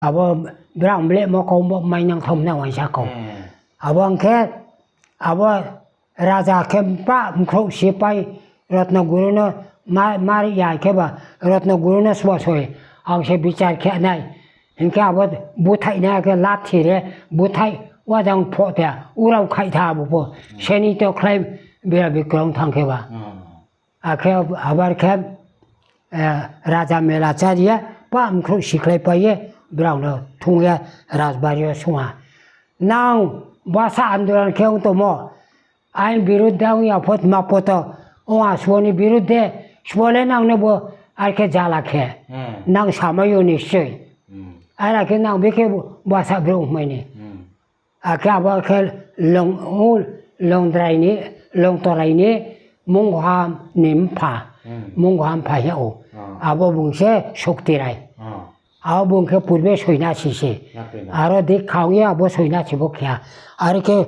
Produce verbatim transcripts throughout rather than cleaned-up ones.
Abo brang blehmo kau bo mainang thom na uaingsa kau. Abo hing khe, abo raja khe pa mkhrouh sipai Rotnoguru no ma-, mari ya khe ba Rotnoguru no sbo soi, ang se bichar khe nai. Hing khe abo búthaih nai khe lathi re, búthaih wajang phoh te, urao khaih tha abo pho. Seni to khlai bera bikrong thanng khe ba. Akhe abar khe, raja mela chári ye, pa mkhrouh sikhlaipai ye, brao no thung ye rajbari yo sung ha. Nang basa andolon khe ong tongmo, aini birudde ong ya pho tma poto, ong a sbo ni birudde, sbo le nang no bo ar khe jala khe, nang samai yo nischoi. Ara khe nang bikhe basa brouh hmai ni. Akhe abo khe Longdrai ni, Longtorai ni Mungguha ni mpha, Mungguha mpha hing ou. Abo bung se Suktirai. Abo bung khe purbe soinasi se. Aro dikha ong ye abo soinasi bo khe ha. Are khe,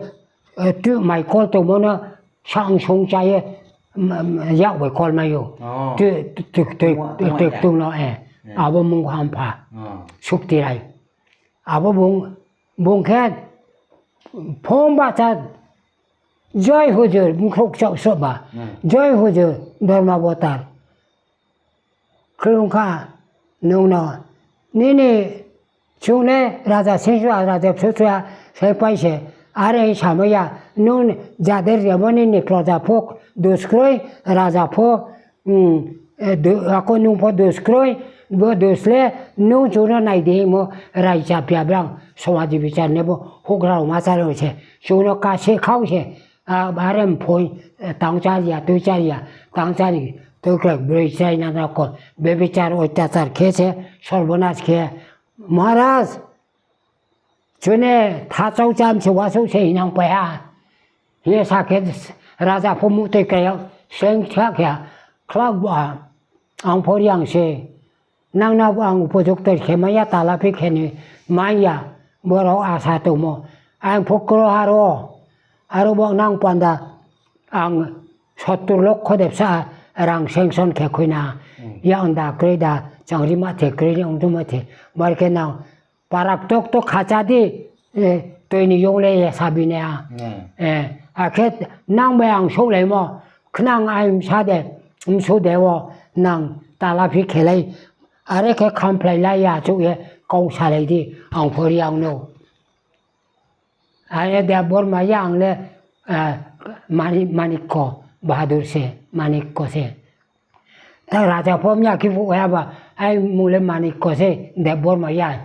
tu mai kol tongmo no sang song chá ye, yak bai kol mai ou. Tui ktung no, abo Mungguha mpha. Suktirai. Abo bung, bung khe phone bahcha, Joi hujur, mkhrouh kchaoh soh ba, Joi hujur, Dharma Avatar. Khlum kha, nung no, nini chung le raja singsuya, raja psuhsuya, saipai se, are samai ya, nung jader remo nini proja pho, duskroi, raja pho, ako nung pho duskroi, bo dus le, nung chung no nai di hingmo, raisa pia brang, somaji bichar ne bo, houhgra rao ma chá rao se, chung no kase khau se, are mphoi, tang chári ya, tui chári ya, tang chári, tui khlai broi chrai na na ko, bebichar oitachar khe se, sorbonas khe, Maharaj, chini thachau cham se wasouh se hinang pai ha. Hing ye sa khe raja pho muhtoi krai yag sleng tha khe, khlak ba, ang pho Reang se, nang no ang upojukto khe mai ya, talaphi khe ni mai ya, borao asa tongmo. Ang pho kro ha ro, aro bo nang panda ang sottor lokho debsa rang sanction khe khui na. Yak da kroi da, changrima the kroi ni ongtongma the. Bar khe nang parak tok to khacha di, tui ni yong le ye sabi nai ha. Akhe nang bai ang souhlaimo, khnang ai bsa de, bsu de wo nang talaphi khe lai, are khe khamphlai lai ya chouh ye kau salai di, ang pho Reang no. Are Debbarma ya ang le, Manikko Bahadur se, Manikko se. Ta raja pho mya khe phuh ha ba, ai mung le Manikko se, Debbarma ya.